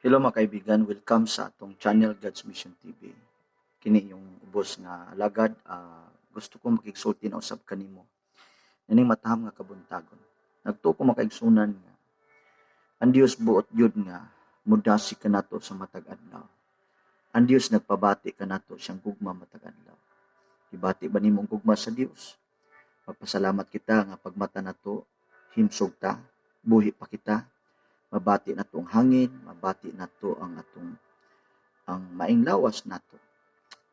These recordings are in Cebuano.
Hello, mga kaibigan, welcome sa atong channel, God's Mission TV. Kini yung ubos nga alagad, gusto ko makigsulti na usab kanimo. Nining matahom nga kabuntagon. Nagtuo ko, mga kaigsunan, nga ang Dios buot gyud nga mudasig kanato sa matag adlaw. Ang Dios nagpabati kanato siyang gugma matag adlaw. Gibati ba nimo ang gugma sa Dios? Magpasalamat kita nga pagmata nato himsog ta, buhi pa kita, mabati nato ang hangin, mabati nato ang atong ang maing lawas nato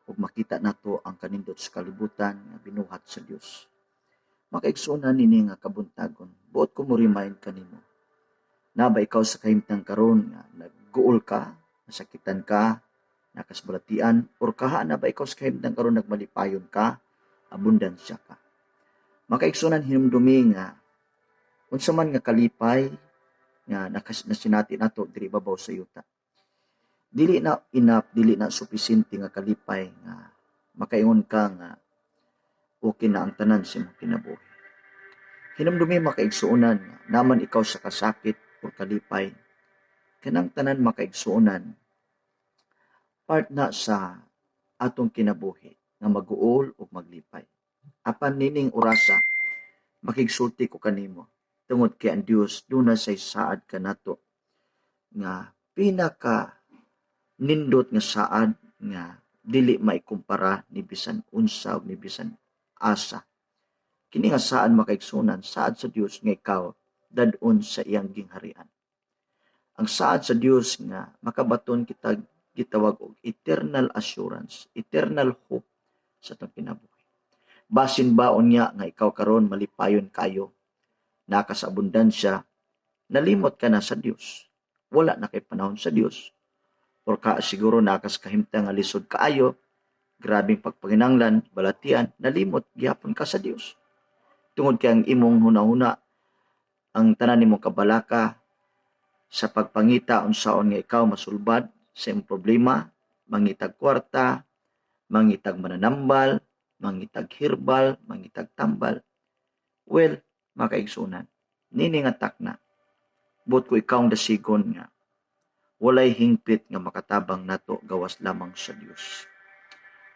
ug makita nato ang kanindot sa kalibutan nga binuhat sa Dios. Makaigsuonan, nini nga kabuntagon, buot ko mo remind kanimo. Na ba ikaw sa kahimtang karon nga nagguol ka, nasakitan ka, nakasbalatian, or kaha na ba ikaw sa kahimtang karon nagmalipayon ka, abundansya ka? Makaigsuonan, hinumdumi nga unsa man nga kalipay nga nasinati nato diri babaw sa yuta, dili na enough, dili na supisente nga kalipay nga makaingon ka nga okay na ang tanan sa imong kinabuhi. Hinumdumi, makaigsuonan, nga naman ikaw sa kasakit or kalipay, kanang tanan, makaigsuonan, part na sa atong kinabuhi nga maguol ug maglipay. Apan nining orasa, makigsulti ko kanimo tungod kay ang Dios duna say saad kanato nga pinaka nindot nga saad nga dili maikumpara ni bisan unsa ug ni bisan asa. Kini nga saad, makaigsunan, saad sa Dios nga ikaw dad-on sa iyang gingharian. Ang saad sa Dios nga makabaton kita gitawag og eternal assurance, eternal hope sa atong kinabuhi. Basin ba unya nga ikaw karon malipayon kayo, naka sa abundansya, nalimot ka na sa Dios? Wala na kay panahon sa Dios. Or ka siguro nakas kahimtang nga lisod kaayo, grabing pagpanginanglan, balatian, nalimot gihapon ka sa Dios. Tungod kay ang imong hunahuna, ang tanan nimong kabalaka sa pagpangita unsaon nga ikaw masulbad sa imong problema, mangitag kwarta, mangitag mananambal, mangitag herbal, mangitag tambal. Well, makaigsunan, nini nga takna, buot ko ikaw ang dasigon nga walay hingpit nga makatabang nato gawas lamang sa Dios.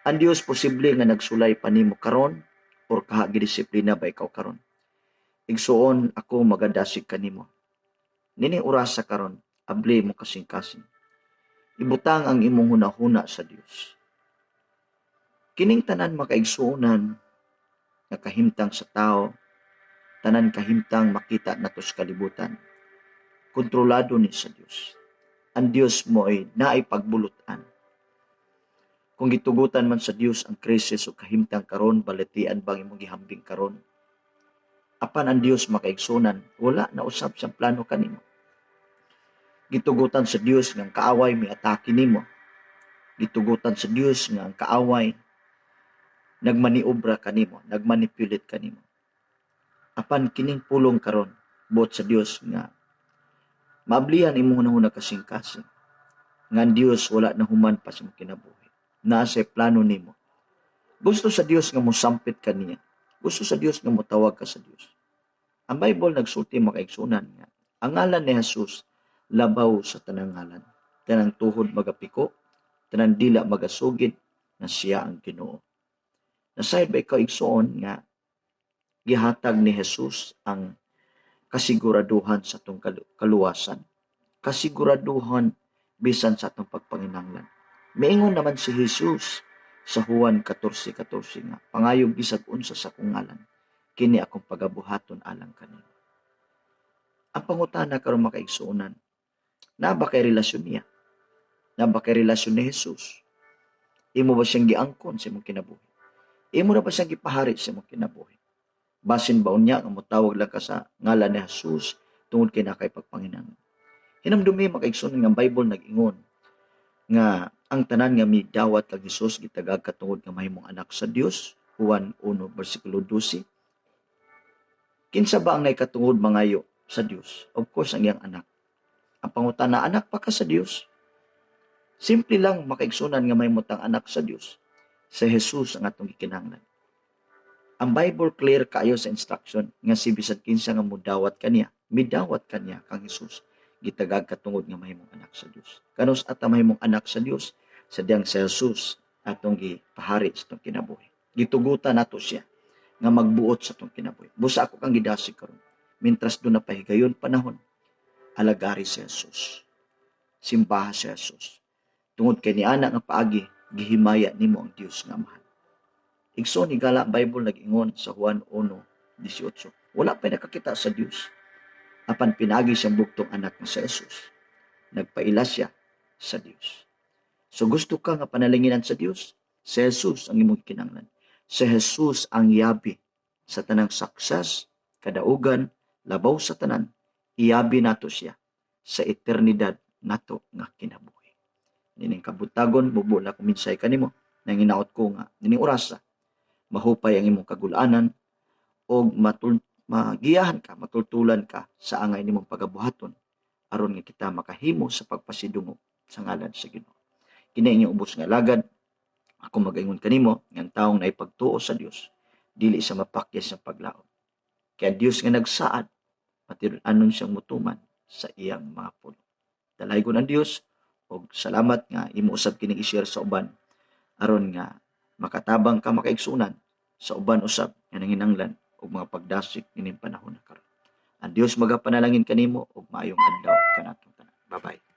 Ang Dios posible nga nagsulay pa nimo karon or kaha gidisiplina ba ikaw karon. Igsuon, ako magadasig kanimo. Nini orasa karon, abli mo kasing-kasing. Ibutang ang imong hunahuna sa Dios. Kining tanan, makaigsuonan, nga kahimtang sa tao, tanan kahimtang makita nato sa kalibutan, kontrolado ni sa Dios. Ang Dios mo ay naay pagbulutan. Kung gitugutan man sa Dios ang krisis o kahimtang karon, balatian bang imong gihambing karon? Apan ang Dios, makaigsunan, wala na usab siyang plano kanimo. Gitugutan sa Dios nga ang kaaway may atake nimo. Gitugutan sa Dios nga ang kaaway nagmaniobra kanimo, nagmanipulate kanimo. Apan kining pulong karon, buot sa Dios nga maablihan imong hunahuna kasing-kasing nga ang Dios wala na human pa sa imong kinabuhi. Naa say plano nimo. Gusto sa Dios nga mosampit ka niya. Gusto sa Dios nga motawag ka sa Dios. Ang Bible nagsulti, makaigsunan, nga ang ngalan ni Jesus labaw sa tanang ngalan. Tanang tuhod magapiko, tanang dila magasugid nga siya ang Ginoo. Nasayod ba ikaw, igsoon, nga gihatag ni Jesus ang kasiguraduhan sa atong kaluwasan? Kasiguraduhan bisan sa atong pagpanginahanglan. Miingon naman si Jesus sa Juan 14:14 nga pangayog bisag unsa sa akong ngalan, kini akong pagabuhaton alang kanimo. Ang pangutana karon, makaigsuonan, naa ba kay relasyon niya? Naa ba kay relasyon ni Jesus? Imo ba siyang giangkon sa imong kinabuhi? Imo na ba siyang gipahari sa imong kinabuhi? Basin ba unya nga motawag lang ka sa ngalan ni Jesus tungod kay naa kay pagpanginahanglan? Hinumdumi, makaigsuonan, nga ang Bible nag-ingon nga ang tanan nga midawat kang Hesus gitagag katungod nga mahimong anak sa Dios, Juan 1 bersikulo 12. Kinsa ba ang naikatungod mangayo sa Dios? Of course, ang iyang anak. Ang pangutana, anak pa ka sa Dios? Simple lang, makaigsunan, nga mahimutang anak sa Dios. Sa Jesus ang atong gikinahanglan. Ang Bible clear kaayo sa instruction nga si bisan kinsa nga mudawat kaniya, midawat kaniya kang Jesus. Gitagag ka tungod nga mahimong anak sa Dios. Kanus ata mahimong anak sa Dios? Sa diyang si Jesus atong gipahari sa atong kinabuhi. Gitugutan nato siya nga magbuot sa atong kinabuhi. Busa ako kang gidasig karon. Mintras duna pa higayon panahon, alagari si Jesus. Simbaha si Jesus. Tungod kay niana nga paagi, gihimaya nimo ang Dios nga Amahan. Igsoon, higala, ang Bible nag-ingon sa Juan 1:18. Wala pa nakakita sa Dios. Apan pinaagi siyang bugtong anak nga si Jesus, nagpaila siya sa Dios. So gusto ka nga panalanginan sa Dios? Si Jesus ang imong kinanglan. Si Jesus ang yabi sa tanang success, kadaugan, labaw sa tanan, iyabi nato siya sa eternidad nato nga kinabuhi. Nining kabuntagon, mubo na ko mensahe kanimo, nang hinaot ko nga nining orasa mahupay ang imong kagulanan og matul magiyahan ka, matultulan ka sa angay nimong pagabuhaton aron nga kita makahimo sa pagpasidungog sa ngalan sa Ginoo. Kini inyong ubos nga alagad. Ako magaingon kanimo nga ang taong naipagtuo sa Dios dili sa mapakyas sa paglaom. Kaya Dios nga nagsaad, matinud-anon siyang mutuman sa iyang mga pulong. Dalaygon ang Dios og salamat nga imo usab kining i-share sa uban aron nga makatabang ka, makaigsunan, sa uban usab nga nanginanglan og mga pagdasig ining panahon na karon. Ang Dios magapanalangin kanimo ug maayong adlaw kanatong tanan. Bye-bye.